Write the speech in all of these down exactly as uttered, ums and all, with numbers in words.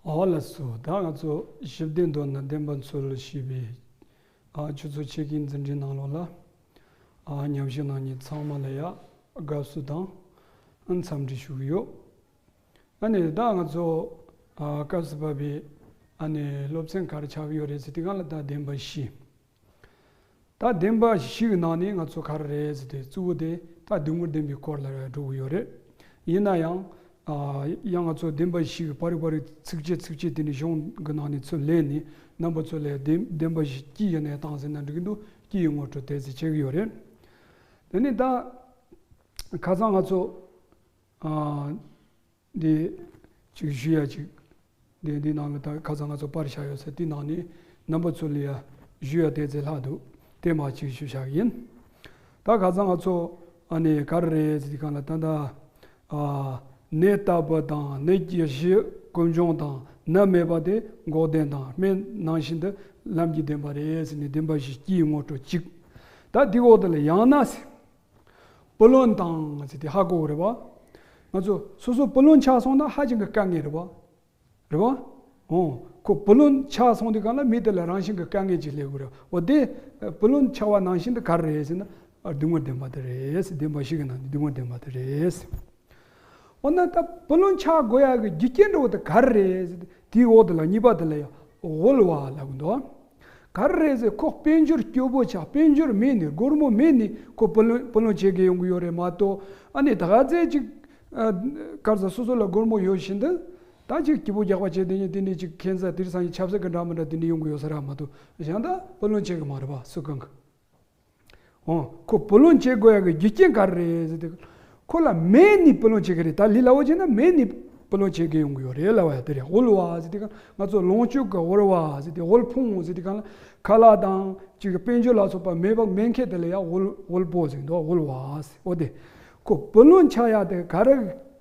ཨོ་ལགས་སོ། ད་ང་ཚོ་ཞི་བདེའི་མདོ་ནི་བདེན་པ་འཚོལ་ཞེས་པའི་ཨ་ཆུ་ཚོད་ཕྱེད་ཀའི་འཛིན་གྲྭའི་ནང་ལོགས་ལ་ཨ་མཉམ་ཞུགས་གནང་མཁན་ཚང་མ་ལ་ཡ་དགའ་བསུ་དང་འཚམས་འདྲི་ཞུ་གི་ཡོད། ཨ་ནི་ད་ང་ཚོ་ཨ་སྐབས་སུ་བབས་པའི་ཨ་ནི་སློབ་ཚན་ག་རེ་ཆགས་ཀྱི་ཡོད་རེད་ཟེར་དུས་སྒང་ལ་ད་བདེན་པ་བཞི། ད་བདེན་པ་བཞི་གི་ནང་ནས་ང་ཚོ་ག་རེ་རེད་ཟེར་ཏེ་གཙོ་བོ་དེ་ད་སྡུག་བསྔལ་བདེན་པའི་སྐོར་ལ་འགྲོ་གི་ཡོད་རེད། ཡིན་ན་ཡང་ཨ་ཡང་ང་ཚོ་བདེན་པ་བཞི་གི་བར་རིག་བར་རིག་ཚིགས་བཅད་ཚིགས་བཅད་དེ་ནས་གཞུང་གི་ནང་ནས་ཚུར་ལེན་ནས་རྣམ་པ་ཚོ་ལ་བདེན་བདེན་པ་བཞི་སྐྱིད་ཡོད་ནས་བཏང་ཟེར་ན་འགྲིག་གི་འདུག་སྐྱིད་ཡོད་ངོ་སྤྲོད་དེ་ཚོ་བྱེད་ཀྱི་ཡོད་རེད། དེ་ནས་ད་ཁ་སང་ང་ཚོ་ཨ། འདི་ཅིག་ཞུ་ཡ་ཅིག་འདི་འདི་ནང་ལ་ད་ཁ་སང་ང་ཚོ་པར་བཞག་ཡོད་ས་དེ་ནང་ནས་རྣམ་པ་ཚོ་ལ་ཡ་ཞུ་ཡ་དེ་ཚེ་ལྷག་འདུག་དེ་མ་ཅིག་ཞུ་བཞག་ཡིན། ད་ཁ་སང་ང་ཚོ་ཨ་ནི་ག་རེ་རེད་ཟེར་དུས་སྒང་ལ་ད་ད་ཨ་ནད་ལྟ་བུ་དང་ནད་ཀྱི་གཞི་ཀུན་འབྱུང་དང་ནད་མེད་པ་དེ་འགོག་བདེན་དང་སྨན་ནང་བཞིན་དུ་ལམ་གྱི་བདེན་པ་རེད་ཟེར་ནས་བདེན་པ་བཞི་སྐྱིད་ངོ་སྤྲོད་ཅིག་ད་དེ་འོག་དེ་ལ་ཡང་ན་ཟེར། བུ་ལོན་དང་ཟེར་ཏེ་ཧ་གོ་གི་རེད་བ། ང་ཚོ་སོ་སོ་བུ་ལོན་ཆགས་སོང་ན་ཧ་ཅང་གི་དཀའ་ངལ་རེད་བ། རེད་བ། འོ། ཁོ་བུ་ལོན་ཆགས་སོང་དུས་སྒང་ལ་མི་དེ་ལ་རང་བཞིན་གི་དཀའ་ངལ་ཅིག་སླེབས་གི་རེད། འོ་དེ་བུ་ལོན་ཆགས་པ་ནང་བཞིན་དུ་ག་རེ་རེད་ཟེར་ན་སྡུག་བསྔལ་བདེན་པ་དེ་རེད་ཟེར། བདེན་པ་བཞི་གི་ནང་ནས་སྡུག་བསྔལ་བདེན་པ་དེ་རེད་ཟེར། འོ་ན་ད་བུ་ལོན་ཆགས་དགོས་ཡ་གི་རྒྱུ་རྐྱེན་འདྲ་བོ་དེ་ག་རེ་རེད་ཟེར། དེའི་འོག་དེ་ལ་གཉིས་པ་དེ་ལ་ཡང་དབུལ་བ་ལབ་གི་འདུག་ག་རེ་རེད་ཟེར། ཁོ་དཔལ་འབྱོར་སྐྱོ་པོ་ཆགས། དཔལ་འབྱོར་མེད་ནས་སྒོར་མོ་མེད་ནས་ཁོ་བུ་ལོན་བུ་ལོན་བྱེད་དགོས་ཡོང་གི་ཡོད་རེད་མ་གཏོགས། ཨ་ནི་ད་ག་ཚད་ཅིག་ཨ་ག་རེ་ཟེར། སོ་སོ་ལ་སྒོར་མོ་ཡོད་བཞིན་དུ་ད་ཅིག་སྐྱིད་པོ་རྒྱག་པ་བྱས་དེ་ནས་དེ་ནས་ཅིག་ཁེ་བཟང་དེ་རིང་སང་ཉིན་ཆབ་སྲིད་ཀྱི་འདྲ་མི་འདྲ་དེ་འདྲ་ཡོང་གི་ཡོད་ས་རེད་མ་གཏོགས། གཞན་དག་བུ་ལོན་བྱེད་གི་མ་རེད་བ་སུ་གང་གི། འོ། ཁོ་བུ་ལོན་བྱེད་དགོས་ཡ་གི་རྒྱུ་རྐྱེན་ག་རེ་རེད་ཟེར་ཏེ། ཁོ་ལ་མེད་ནི་བུ་ལོན་བྱེད་གི་རེད། ད་ལས་སླ་བོ་བྱས་ན་མེད་ནི་བུ་ལོན་བྱེད་གི་ཡོང་གི་ཡོད་རེད་ལབ་ཡ་དེ་རེད། དབུལ་བ་ཟེར་དུས་སྒང་ང་ཚོ་ལོངས་སྤྱོད་ཀྱི་དབུལ་བ་ཟེར་ཏེ། དབུལ་ཕོངས་ཟེར་དུས་སྒང་ལ་ཁ་ལག་དང་ཅིག་དཔལ་འབྱོར་ལ་སོགས་པ་མེད་པ་མེད་མཁན་དེ་ལ་ཡ་དབུལ་དབུལ་པོ་ཟེར་འདུག་དབུལ་བ་ཟེར། འོ་དེ། ཁོ་བུ་ལོན་ཆགས་ཡ་དེ་ག་རེ་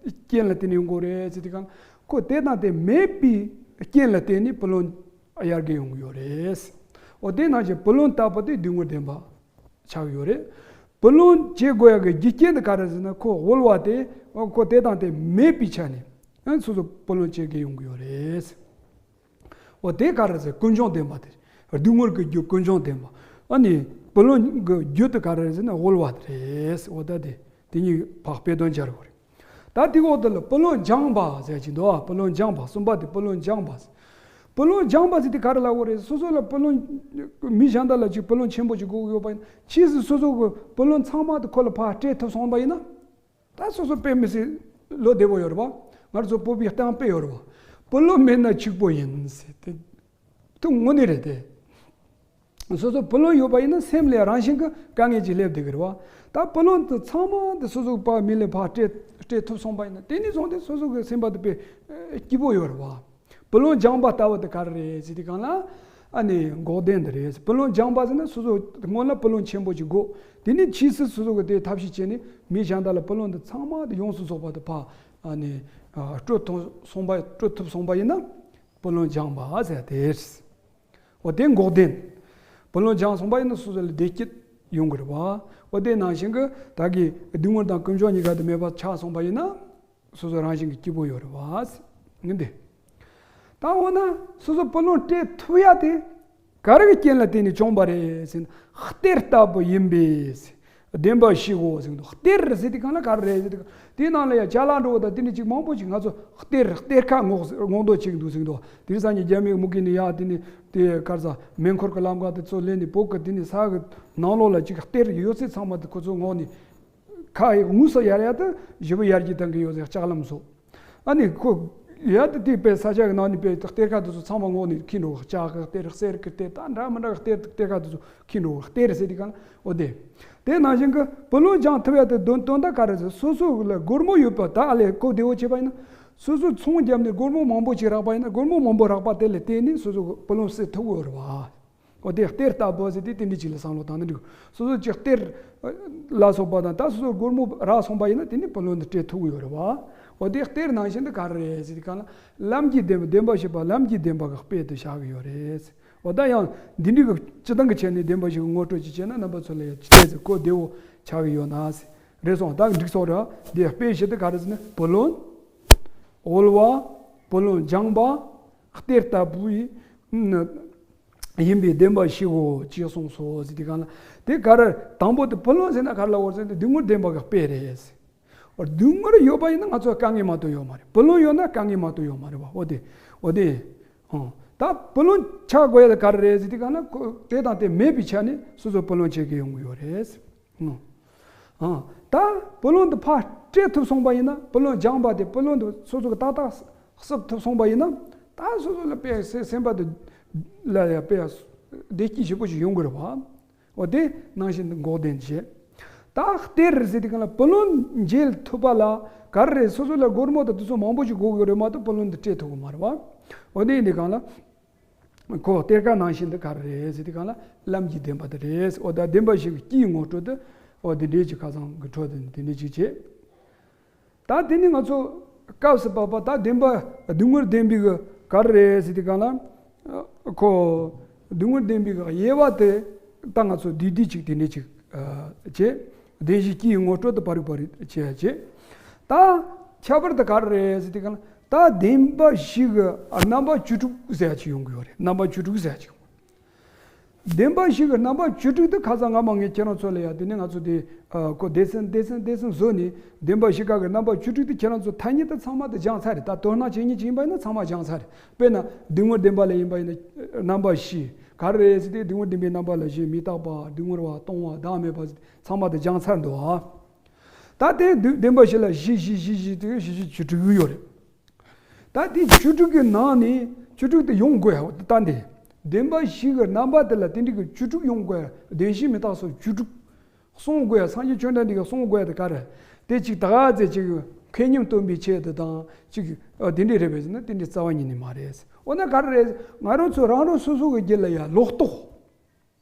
རྐྱེན་ལ་བརྟེན་ནས་ཡོང་གི་རེད་ཟེར་དུས་སྒང་ཁོ་དེ་དང་དེ་མེད་པའི་རྐྱེན་ལ་བརྟེན་ནས་བུ་ལོན་གཡར་གི་ཡོང་གི་ཡོད་རེད། འོ་དེ་ནང་བཞིན་བུ་ལོན་བཏབ་པ་དེ་སྡུག་བསྔལ་བདེན་པ་ཆགས་ཡོད་རེད། བུ་ལོན་བྱེད་དགོས་ཡ་གི་རྒྱུ་རྐྱེན་དེ་ག་རེ་ཟེར་ན་ཁོ་དབུལ་བ་དེ་ཁོ་དེ་དང་དེ་མེད་པའི་ཆ་ནས་ཨ་སོ་སོ་བུ་ལོན་བྱེད་དགོས་ཡོང་གི་ཡོད་རེད། འོ་དེ་ག་རེ་ཟེར། ཀུན་འབྱུང་བདེན་པ་དེ་རེད། སྡུག་བསྔལ་གྱི་རྒྱུ་ཀུན་འབྱུང་བདེན་པ། ཨ་ནི་བུ་ལོན་གྱི་རྒྱུ་དེ་ག་རེ་ཟེར་ན་དབུལ་བ་དེ་རེད། འོ་ད་དེ་དེ་གཉིས་ཕར་དཔེ་དོན་སྦྱར་དགོས་རེད། ད་དེ་འོག་དེ་ལ་བུ་ལོན་སྦྱངས་པ་ཟེར་གྱི་འདུག་བུ་ལོན་སྦྱངས་པ། གསུམ་པ་དེ་བུ་ལོན་སྦྱངས་པ་ཟེར། བུ་ལོན་སྦྱངས་པ་ཟེར་དེ་ག་རེ་ལབ་དགོས་རེད། སོ་སོ་ལ་བུ་ལོན། མི་གཞན་དག་ལ་ཅིག་བུ་ལོན་ཆེན་པོ་ཅིག་དགོས་ཀྱི་ཡོད་པ་ཡིན་ན། ཕྱིས་སུ་སོ་སོ་གི་བུ་ལོན་ཚང་མ་དེ་ཁོ་ལ་ཕར་སྤྲད་ཐུབ་སོང་པ་ཡིན་ན། ད་སོ་སོ་དཔེ་མི་སྲིད་བློ་བདེ་པོ་ཡོད་རེད་པ། ང་ཚོ་བོད་པའི་གཏམ་དཔེ་ཡོད་རེད་པ། བུ་ལོན་མེད་ན་ཕྱུག་པོ་ཡིན་ཟེར་དེ། དེ་དངོས་གནས་རེད་དེ། སོ་སོ་བུ་ལོན་ཡོད་པ་ཡིན་ན་སེམས་ལ་རང་བཞིན་གྱི་དཀའ་ངལ་ཅིག་སླེབས་བསྡད་ཀྱི་རེད་བ། ད་བུ་ལོན་དེ་ཚང་མ་དེ་སོ་སོ་པ་མི་ལ་ཕར་སྤྲད་སྤྲད་ཐུབ་སོང་པ་ཡིན་ན། དེ་ནས་བཟུང་སྟེ་སོ་སོ་གི་སེམས་པ་དེ་དཔེ་སྐྱིད་པོ་ཡོད་རེད་བ། བུ་ལོན་སྦྱངས་པ་ལྟ་བུ་དེ་ག་རེ་རེད་ཟེར་དུས་སྒང་ལ། ཨ་ནི་འགོག་བདེན་དེ་རེད། བུ་ལོན་སྦྱངས་པ་ཟེར་ན་སོ་སོ་སྔོན་ལ་བུ་ལོན་ཆེན་པོ་ཅིག་དགོས། དེ་ནས་ཕྱིས་སུ་སོ་སོ་གི་དེ་ཐབས་ཤེས་བྱས་ནས་མི་གཞན་དག་ལ་བུ་ལོན་དེ་ཚང་མ་དེ་ཡོངས་སུ་རྫོགས་པ་དེ་ཕར་ཨ་ནི་སྤྲོད་ཐུབ་སོང་པ་སྤྲོད་ཐུབ་སོང་པ་ཡིན་ན་བུ་ལོན་སྦྱངས་པ་ཟེར་དེ་རེད། འོ་དེ་འགོག་བདེན། བུ་ལོན་སྦྱངས་སོང་པ་ཡིན་ན་སོ་སོ་ལ་བདེ་སྐྱིད་ཡོང་གི་རེད་བ། འོ་དེ་ནང་བཞིན་གྱི་ད་གི་སྡུག་བསྔལ་དང་ཀུན་འབྱུང་གཉིས་ཀ་དེ་མེད་པ་ཆགས་སོང་པ་ཡིན་ན། སོ་སོ་རང་བཞིན་གྱི་སྐྱིད་པོ་ཡོད་རེད་བ། ངན་འདི། ད་འོ་ན་སོ་སོ་བུ་ལོན་སྤྲད་ཐུབ་ཡ་དེ་ག་རེ་གི་རྐྱེན་ལ་བརྟེན་ནས་བྱུང་བ་རེད་ཟེར་ན། གཏེར་ལྟ་བུ་ཡིན་པས་བདེན་པ་བཞི་གོ་ཟེར་གི་འདུག་གཏེར་ཟེར་དུས་སྒང་ལ་ག་རེ་རེད་ཟེར་དུས་སྒང་། དེའི་ནང་ལ་ཡ་ཅ་ལག་འགྲོ་བ་དང་དེ་འདྲ་ཅིག་མང་པོ་ཅིག་ང་ཚོ་གཏེར་གཏེར་ཁ་སྔོག་སྔོག་འདོན་བྱེད་ཀྱི་འདུག་ཟེར་གི་འདུག་དེ་རིང་སང་ཉིན་རྒྱ་མི་གི་མུ་གེ་ནས་ཡ་དེ་ནས་དེ་ག་རེ་ཟ་མེ་འཁོར་གྱི་ལམ་ཁ་དེ་ཚོ་ལེན་ནས་བོད་ཀྱི་དེ་ནས་ས་གི་ནང་ལོགས་ལ་ཅིག་གཏེར་ཡོད་ཚད་ཚང་མ་དེ་ཁོ་ཚོ་སྔོག་ནས། ཁ་ཡི་དངོས་སུ་ཡར་ཡར་དུ་ཞི་བ་ཡར་རྒྱས་བཏང་གི་ཡོད་ཟེར་ལྕགས་ལམ་བཟོ། ཨ་ནི་ཁོ་ཡར་དུ་དེ་དཔེ་ས་ཆ་གི་ནང་ནས་དཔེ་གཏེར་ཁ་དེ་ཚོ་ཚང་མ་སྔོག་ནས་ཁྱེར་འགྲོ། ལྕགས་ཀྱི་གཏེར། གསེར་གྱི་གཏེར། ད་འདྲ་མི་འདྲ་གི་གཏེར་གཏེར་ཁ་དེ་ཚོ་ཁྱེར་འགྲོ། གཏེར་ཟེར་དུས་སྒང་ལ་འོ་དེ། དེ་ནང་བཞིན་གྱི་བུ་ལོན་སྦྱང་ཐུབ་ཡ་དེ་དོན་དོན་དག་ག་རེ་ཟེར། སོ་སོ་ལ་སྒོར་མོ་ཡོད་པ་ད་ཨ་ལས་ཁོ་བདེ་བོ་བྱས་པ་ཡིན་ན། སོ་སོ་ཚོང་བརྒྱབ་ནས་སྒོར་མོ་མང་པོ་ཅིག་རག་པ་ཡིན་ན། སྒོར་མོ་མང་པོ་རག་པ་དེ་ལ་བརྟེན་ནས་སོ་སོ་བུ་ལོན་སེལ་ཐུབ་ཀྱི་ཡོད་རེད་བ། འོ་དེ་གཏེར་ལྟ་བུ་ཟེར་དེ་དེ་འདྲ་ཅིག་ལ་བསམ་བློ་བཏང་ན་འགྲིག་སོ་སོ་ཅིག་གཏེར་ལ་སོགས་པ་དང་ད་སོ་སོ་སྒོར་མོ་རག་སོང་པ་ཡིན་ན་དེ་ནི་བུ་ལོན་དེ་སྤྲད་ཐུབ་ཀྱི་ཡོད་རེད་བ། འོ་དེ་གཏེར་ནང་བཞིན་དུ་ག་རེ་རེད་ཟེར་དུས་སྒང་ལ་ལམ་གྱི་བདེན་པ། བདེན་པ་བཞི་པ་ལམ་གྱི་བདེན་པ་གི་དཔེ་དེ་བཞག་གི་ཡོད་རེད། འོ་ད་ཡང་འདི་འདྲ་གི་སྤྱིར་བཏང་གི་ཆ་ནས་བདེན་པ་བཞི་གི་ངོ་སྤྲོད་ཅིག་བྱས་ན་རྣམ་པ་ཚོ་ལ་ཡང་ཅི་ཐད་ཟེར་གོ་བདེ་བོ་ཆགས་ཀྱི་ཡོད་ན་ཟེར། རེད་སོང་། ད་འགྲིག་སོང་རེད། འདི་དཔེ་བཞི་དེ་ག་རེ་ཟེར་ན་བུ་ལོན། དབུལ་བ། བུ་ལོན་སྦྱངས་པ། གཏེར་ལྟ་བུ་ཡིན་པའི་བདེན་པ་བཞི་གོ་ཅེས་གསུངས་སོ་ཟེར་དུས་སྒང་ལ། དེ་ག་རེ་དང་པོ་དེ་བུ་ལོན་ཟེར་ན་ག་རེ་ལབ་དགོས་ཟེར་ན་དེ་སྡུག་བསྔལ་བདེན་པ་གི་དཔེ་རེད། སྡུག་བསྔལ་ཡོད་པ་ཡིན་ན་ང་ཚོ་དཀའ་ངལ་མ་གཏོགས་ཡོད་མ་རེད། བུ་ལོན་ཡོད་ན་དཀའ་ངལ་མ་གཏོགས་ཡོད་མ་རེད་བ། འོ་དེ་འོ་དེ། ཨང་། ད་བུ་ལོན་ཆགས་དགོས་ཡ་དེ་ག་རེ་རེད་ཟེར་དུས་སྒང་ལ་ཁོ་དེ་དང་དེ་མེད་པའི་ཆ་ནས་སོ་སོ་བུ་ལོན་ཆགས་ཀྱི་ཡོང་གི་ཡོད་རེད། ཨང་། ཨང་། ད་བུ་ལོན་དེ་ཕར་སྤྲད་ཐུབ་སོང་པ་ཡིན་ན། བུ་ལོན་སྦྱངས་པ་དེ་བུ་ལོན་དེ་སོ་སོ་གི་ཏག་ཏག་བསུབ་ཐུབ་སོང་པ་ཡིན་ན། ད་སོ་སོ་ལ་དཔེ་སེམས་པ་དེ་ལ་ཡ་དཔེ་བདེ་སྐྱིད་ཞེ་པོ་ཞིག་ཡོང་གི་རེད་བ། འོ་དེ་ནང་བཞིན་དུ་འགོག་བདེན་བྱེད། ད་གཏེར་ཟེར་དུས་སྒང་ལ་བུ་ལོན་འཇལ་ཐུབ་པ་ལ་ག་རེ་རེད། སོ་སོ་ལ་སྒོར་མོ་དང་དེ་ཚོ་མང་པོ་ཞིག་དགོས་ཀྱི་རེད་མ་གཏོགས་བུ་ལོན་དེ་སྤྲད་ཐུབ་ཀྱི་མ་རེད་བ། འོ་དེ་ཡིན་དུས་སྒང་ལ་ཁོ་གཏེར་ཁ་ནང་བཞིན་དུ་ག་རེ་རེད་ཟེར་དུས་སྒང་ལ་ལམ་གྱི་བདེན་པ་དེ་རེད། འོ་ད་བདེན་པ་བཞི་གི་སྐྱེས་ངོ་སྤྲོད་དེ། འོ་དེ་འདྲའི་ཅིག་ཁ་སང་གི་འཕྲོ་དེ་དེ་འདྲའི་ཅིག་བྱེད། ད་དེ་ནི་ང་ཚོ་སྐབས་སུ་བབ་པ་ད་བདེན་པ་སྡུག་བསྔལ་བདེན་པའི་གི་ག་རེ་རེད་ཟེར་དུས་སྒང་ལ། ཁོ་སྡུག་བསྔལ་བདེན་པའི་གི་དབྱེ་བ་དེ་ད་ང་ཚོ་བསྡུས་བསྡུས་ཅིག་དེ་འདྲ་ཅིག་བྱེད། བདེན་བཞི་སྐྱེས་ངོ་སྤྲོད་དུ་པ་རིག་པ་རིག་བྱེད་བྱེད། ད་ཁྱད་པར་དུ་ག་རེ་རེད་ཟེར་དུས་སྒང་ལ། ད་བདེན་པ་བཞི་གི་རྣམ་པ་བཅུ་དྲུག་ཟེར་ཡ་ཅིག་ཡོང་གི་ཡོད་རེད། རྣམ་པ་བཅུ་དྲུག་ཟེར་ཡ་ཅིག་བདེན་པ་བཞི་གི་རྣམ་པ་བཅུ་དྲུག་དེ་ཁ་སང་སྔ་མ་ངས་ཁྱེད་རང་ཚོ་ལ་ཡ་དེ་ནས་ང་ཚོ་དེ་ཨ་ཁོ་སྡེ་ཚན་སྡེ་ཚན་སྡེ་ཚན་བཟོས་ནས། བདེན་པ་བཞི་ག་གི་རྣམ་པ་བཅུ་དྲུག་དེ་ཁྱེད་རང་ཚོ་ཐ་སྙད་དུ་ཚང་མ་དེ་སྦྱངས་ཚར་རེད། ད་དོན་སྣང་བྱེད་མཁན་ཅིག་ཡིན་པ་ཡིན་ན་ཚང་མ་སྦྱངས་ཚར་རེད། དཔེར་ན་སྡུག་བསྔལ་བདེན་པ་ལ་ཡིན་པ་ཡིན་ན་རྣམ་པ་བཞི་ག་རེ་རེད་ཟེར་ཏེ། སྡུག་བསྔལ་བདེན་པའི་རྣམ་པ་ལ་བཞི། མི་རྟག་པ། སྡུག་བསྔལ་བ། སྟོང་བ། བདག་མེད་པ་ཟེར་ཏེ་ཚང་མ་དེ་སྦྱངས་ཚར་འདུག་ཨ། ད་དེ་བདུ་བདེན་པ་བཞི་ལ་བཞི་བཞི་བཞི་བཞི་དེ་བཞི་བཞི་བཅུ་དྲུག་ཡོད་རེད། ད་དེ་བཅུ་དྲུག་གི་ནང་ནས་བཅུ་དྲུག་དེ་ཡོང་དགོས་ཡ། ད་འདི་བདེན་པ་བཞི་གི་རྣམ་པ་དེ་ལ་དེ་འདྲ་གི་བཅུ་དྲུག་ཡོང་དགོས་ཡ། བདེན་བཞི་མི་རྟག་སོགས་བཅུ་དྲུག་གསུང་དགོས་ཡ། སངས་རྒྱས་བཅོམ་ལྡན་འདས་ཀྱིས་གསུང་དགོས་ཡ་དེ་ག་རེ། དེ་གཅིག་ད་ག་ཚད་གཅིག་མཁས་སྙོམས་སྟོན་པའི་ཆེད་དུ་དང་གཅིག་ཨ་དེ་འདྲ་རེད་པས་ཟེར་ན་དེ་འདྲ་རྩ་བ་ཉིད་ནས་མ་རེད། འོ་ན་ག་རེ་རེད། ང་རང་ཚོ་རང་རང་སོ་སོ་གི་རྒྱུད་ལ་ཡ་ལོག་རྟོག་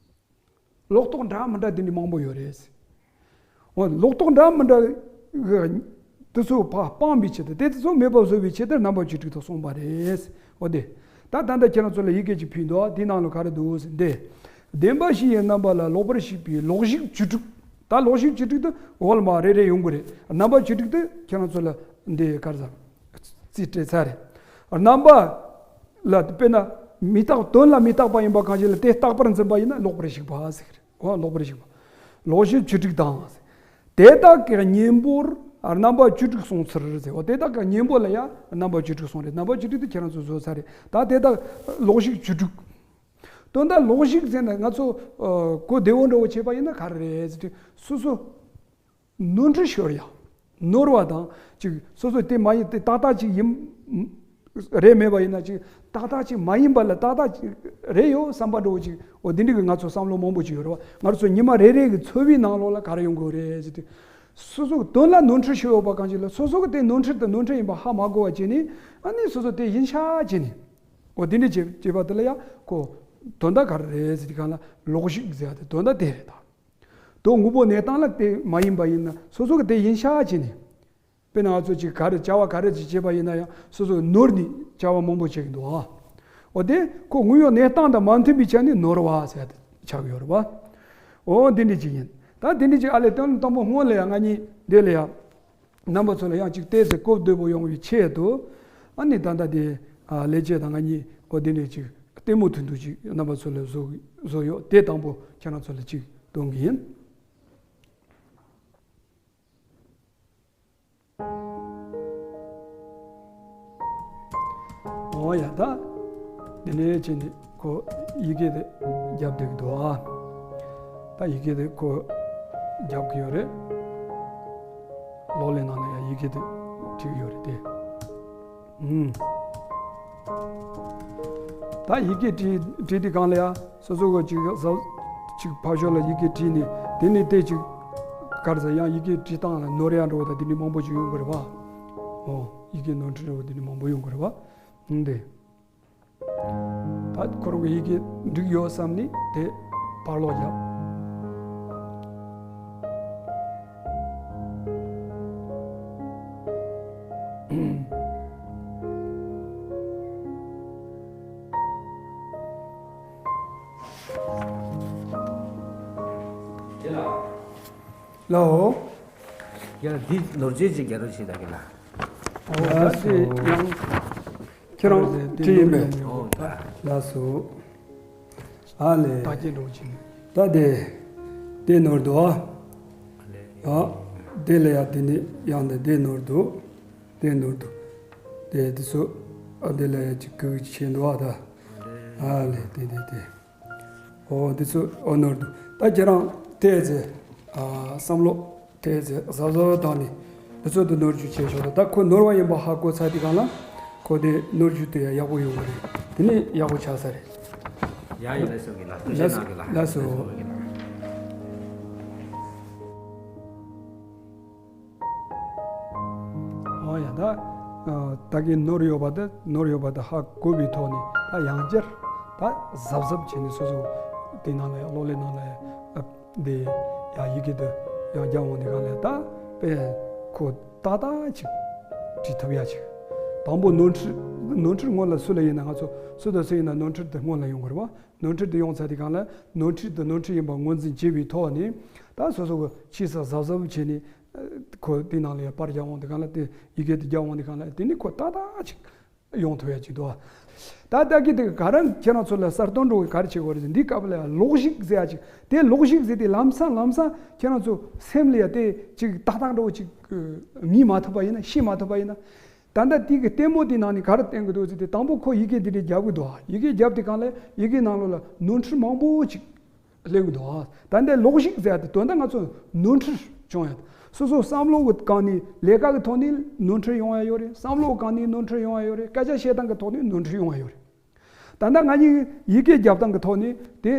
ལོག་རྟོག་འདྲ་མི་འདྲ་དེ་འདྲ་མང་པོ་ཡོད་རེད། འོ་ལོག་རྟོག་འདྲ་མི་འདྲ་གི་དེ་ཚོ་ཕར་སྤང་བའི་ཆེད་དུ། དེ་ཚོ་མེད་པར་བཟོ་བའི་ཆེད་དུ་རྣམ་པ་བཅུ་དྲུག་དུ་གསུངས་པ་རེད། འོ་དེ། ད་ད་ལྟ་ཁྱེད་རང་ཚོ་ལ་ཡི་གེ་གཅིག་ཕུལ་འདུག་དེའི་ནང་ལ་ག་རེ་འདུག་ཟེར་འདི། བདེན་པ་བཞི་ཡི་རྣམ་པ་ལ་ལོག་པར་ཞུགས་པའི་ལོག་ཞུགས་བཅུ་དྲུག་ད་ལོག་ཞུགས་བཅུ་དྲུག་དེ་འོག་ལ་མར་རེ་རེ་ཡོང་གི་རེད། རྣམ་པ་བཅུ་དྲུག་དེ་ཁྱེད་རང་ཚོ་ལ་འདི་ག་རེ་ཟེར། རྩིས་སྤྲད་ཚར་རེད། རྣམ་པ་ལ་དཔེར་ན་མི་རྟག་དོན་ལ་མི་རྟག་པ་ཡིན་པ་གང་ཞིག་ལ་དེ་རྟག་པར་འཛིན་པ་ཡིན་ན་ལོག་པར་ཞུགས་པ་ཟེར་གི་རེད། འོ་ལོག་པར་ཞུགས་པ། ལོག་ཞུགས་བཅུ་དྲུག་དང་། དེ་དག་གི་གཉེན་པོར་རྣམ་པ་བཅུ་དྲུག་གསུངས་ཚུལ་ཟེར། འོ་དེ་དག་གི་གཉེན་པོ་ལ་ཡང་རྣམ་པ་བཅུ་དྲུག་གསུངས་རེད། རྣམ་པ་བཅུ་དྲུག་དེ་ཁྱེད་རང་ཚོ་བཟོ་ཚར་རེད། ད་དེ་དག་ལོག་ཞུགས་བཅུ་དྲུག་དོན་དག་ལོག་ཞུགས་ཟེར་ན་ང་ཚོ་ཨ་གོ་བདེ་བོ་འདྲ་བོ་བྱས་པ་ཡིན་ན་ག་རེ་རེད་ཟེར་དུས་སོ་སོ་ནོར་འཁྲུལ་ཤོར་ཡ། ནོར་བ་དང་ཅིག་སོ་སོ་དེ་མ་ཡིན་དེ་ཏག་ཏག་ཅིག་ཡིན་རེད་མེད་པ་ཡིན་ན་ཅིག་ཏག་ཏག་ཅིག་མ་ཡིན་པ་ལ་ཏག་ཏག་ཅིག་རེད་ཡོད་བསམ་པ་འདྲ་བོ་ཅིག་འོ་དེ་འདྲ་གི་ང་ཚོ་བསམ་བློ་མང་པོ་ཅིག་ཡོད་རེད་བ། ང་ཚོ་ཉི་མ་རེ་རེ་གི་འཚོ་བའི་ནང་ལོགས་ལ་ག་རེ་ཡོང་གི་རེད་ཟེར་དུས། སོ་སོ་དོན་ལ་ནོར་འཁྲུལ་ཤོར་ཡོད་པ་གང་ཞིག་ལ་སོ་སོ་གི་དེ་ནོར་འཁྲུལ་དང་ནོར་འཁྲུལ་ཡིན་པ་ཧ་མ་གོ་བ་བྱས་ནས། ཨ་ནི་སོ་སོ་དེ་ཡིན་ཤག་བྱས་ནས། འོ་དེ་འདྲ་བྱས་བྱས་པ་དེ་ལ་ཡང་ཁོ་དོན་དག་ག་རེ་རེད་ཟེར་དུས་སྒང་ལ་ལོག་ཞུགས་ཟེར་ཡ་དེ་དོན་དག་དེ་རེད་ད། དོན་དངོས་པོ་གནས་སྟངས་ལ་དེ་མ་ཡིན་པ་ཡིན་ན་སོ་སོ་གི་དེ་ཡིན་ཤག་བྱས་ནས། དཔེར་ན་ང་ཚོ་ཅིག་ག་རེ་བྱ་བ་ག་རེ་ཅིག་བྱས་པ་ཡིན་ན་ཡང་སོ་སོ་ནོར་ནས་བྱ་བ་མང་པོ་བྱེད་ཀྱི་འདུག་ཨ། འོ་དེ་ཁོ་དངོས་ཡོད་གནས་སྟངས་དང་མ་མཐུན་པའི་ཆ་ནས་ནོར་བ་ཟེར་ཡ་དེ་ཆགས་ཀྱི་ཡོད་རེད་བ། འོ་དེ་འདྲ་ཅིག་ཡིན། ད་དེ་འདྲ་ཅིག་ཨ་ལས་དོན་དང་པོ་སྔོན་ལ་ཡང་ང་གཉིས་འདི་ལ་ཡང་རྣམ་པ་ཚོ་ལ་ཡང་ཅིག་ཏོག་ཙམ་གོ་བདེ་པོ་ཡོང་བའི་ཆེད་དུ། ཨ་ནི་ད་ལྟ་དེ་ཨ་ལས་བྱེད་དང་ང་གཉིས་འོ་དེ་འདྲ་ཅིག་ལྟད་མོ་ཐུང་ཐུང་ཅིག་རྣམ་པ་ཚོ་ལ་བཟོ་བཟོ་ཡོད། དེ་དང་པོ་ཁྱེད་རང་ཚོ་ལ་ཅིག་སྟོན་གྱི་ཡིན། འོ་ཡ། ད་འདི་ནས་བྱས་ནས་ཁོ་ཡི་གེ་དེ་རྒྱབ་བསྡད་ཀྱི་འདུག་ཨ། ད་ཡི་གེ་དེ་ཁོ་རྒྱབ་ཀྱི་ཡོད་རེད། གློག་ཀླད་ནང་ལ་ཡང་ཡི་གེ་དེ་བྲིས་ཀྱི་ཡོད་རེད་དེ། ཨུམ། ད་ཡི་གེ་བྲིས་བྲིས་དུས་སྒང་ལ་ཡ་སོ་སོ་གི་ཅིག་ཟ་ཅིག་ཕར་ཕྱོགས་ལ་ཡི་གེ་བྲིས་ནས་དེ་ནས་དེ་ཅིག་ག་རེ་ཟེར་ཡང་ཡི་གེ་བྲིས་སྟངས་ལ་ནོར་ཡ་འགྲོ་བ་དང་དེ་འདྲ་མང་པོ་ཅིག་ཡོང་གི་རེད་བ། ཨོ་ཡི་གེ་ནོར་འཁྲུལ་འགྲོ་བ་དེ་འདྲ་མང་པོ་ཡོང་གི་རེད་བ། ཨུམ་དེ། ད་ཁོ་རང་གི་ཡི་གེ་འགྲིག་ཡོད་བསམ་ནས་དེ་ཕར་ལོག་བརྒྱབ། ལའོ། ཡ་འདི་ནོར་བཅོས་ཅིག་རྒྱག་རོགས་བྱེད་ད་གི་ལ། ཨོ་ད་དེ་ཡང་། ཁྱེད་རང་བྲིས་ཡིན་པས། ལགས་སོ། ཨ་ལས། ད་དེ་དེ་ནོར་འདུག་ཨ། དེ་ལ་ཡང་དེ་ནི་ཡང་དེ་དེ་ནོར་འདུག་དེ་ནོར་འདུག་དེ་དེ་ཚོ་ཨ་དེ་ལ་ཡང་ཅིག་གུག་ཅིག་བྱས་འདུག་ཨ་ད། ཨ་ལས་དེ་དེ་དེ། ཨོ་འདི་ཚོ་ཨོ་ནོར་འདུག་ད་ཁྱེད་རང་དེ་ཚེ་ཨ་བསམ་བློ་དེ་ཚེ་གཟབ་གཟབ་བཏང་ནས་འདི་ཚོ་དུ་ནོར་བཅུག་བྱས་ཤོག་ད་ཁོ་ནོར་བ་ཡིན་པ་ཧ་གོ་ཚར་དུས་གང་ལ་ཁོ་དེ་ནོར་བཅུག་དེ་ཡག་པོ་ཡོང་གི་རེད། དེ་ནས་ཡག་པོ་ཆགས་ས་རེད། ཡ་ཡི་ལ་སོགས་ཀྱི་ལ་ཐུགས་རྗེ་གནང་གི་ལ། ལགས་སོ། ཨོ་ཡ་ད། ད་གིན་ནོར་ཡོད་པ་དེ་ནོར་ཡོད་པ་དེ་ཧ་གོ་བའི་ཐོག་ནས་ད་ཡང་བསྐྱར་ད་གཟབ་གཟབ་བྱས་ནས་སོ་སོ་དེ་ནང་ལ་ཡང་གློག་ཀླད་ནང་ལ་ཡང་དེ་ཡང་ཡི་གེ་དེ་ཡང་རྒྱབ་འོང་དེ་གང་ལ་ད་དཔེ་ཁོ་ཏག་ཏག་ཅིག་བྲིས་ཐུབ་ཡ་ཅིག་དང་པོ་ནོར་འཁྲུལ་ནོར་འཁྲུལ་སྔོན་ལ་སུ་ལ་ཡིན་ན་ང་ཚོ་སུ་དང་སུ་ཡིན་ན་ནོར་འཁྲུལ་དེ་སྔོན་ལ་ཡོང་གི་རེད་བ། ནོར་འཁྲུལ་དེ་ཡོང་ཚར་དེ་གང་ལ་ནོར་འཁྲུལ་དེ་ནོར་འཁྲུལ་ཡིན་པ་ངོས་འཛིན་བྱས་པའི་ཐོག་ནས་ད་སོ་སོ་གི་ཆེས་ས་གཟབ་གཟབ་བྱས་ནས་ཁོ་དེ་ནང་ལ་ཡང་པར་རྒྱག་འོང་དེ་གང་ལ་དེ་ཡི་གེ་དེ་རྒྱག་འོང་དེ་གང་ལ་དེ་ནི་ཁོ་ཏག་ཏག་ཅིག་ཡོང་ཐུབ་ཡ་ཅིག་འདུག་ད་ལྟ་གི་དེ་ག་རང་ཁྱེད་རང་ཚོ་ལ་གསར་གཏོད་འགྲོ་བའི་ག་རེ་བྱེད་དགོས་རེད་འདི་སྐབས་ལ་ཡང་ལོག་ཤིག་ཟེར་ཡ་ཅིག་དེ་ལོག་ཤིག་ཟེར་དེ་ལམ་སང་ལམ་སང་ཁྱེད་རང་ཚོ་སེམས་ལ་ཡ་དེ་ཅིག་ཏག་ཏག་འགྲོ་ཅིག་ངེས་མ་ཐུབ་པ་ཡིན་ན་ཤེས་མ་ཐུབ་པ་ཡིན་ན། ད་ལྟ་དེ་གི་ལྟད་མོ་དེ་ནང་ནས་ག་རེ་བསྟན་གི་འདུག་ཟེར་དུས་དང་པོ་ཁོ་ཡི་གེ་དེ་འདྲ་རྒྱབ་གི་འདུག་ཡི་གེ་རྒྱབ་དེ་གང་ལས་ཡི་གེ་ནང་ལོགས་ལ་ནོར་འཁྲུལ་མང་པོ་ཅིག་སླེབས་གི་འདུག་ད་ལྟའི་ལོག་ཤིག་ཟེར་ཡ་དེ་དོན་དག་ང་ཚོ་ནོར་འཁྲུལ་བྱུང་ཡ་དེ་སོ་སོ་བསམ་བློ་གི་སྒང་ནས་ལས་ཀ་གི་ཐོག་ནས་ནོར་འཁྲུལ་ཡོང་ཡ་ཡོད་རེད། བསམ་བློ་གི་སྒང་ནས་ནོར་འཁྲུལ་ཡོང་ཡ་ཡོད་རེད། སྐད་ཆ་བཤད་སྟངས་གི་ཐོག་ནས་ནོར་འཁྲུལ་ཡོང་ཡ་ཡོད་རེད། ད་ལྟ་ང་གཉིས་ཡི་གེ་རྒྱབ་སྟངས་ཀྱི་ཐོག་ནས་དེ་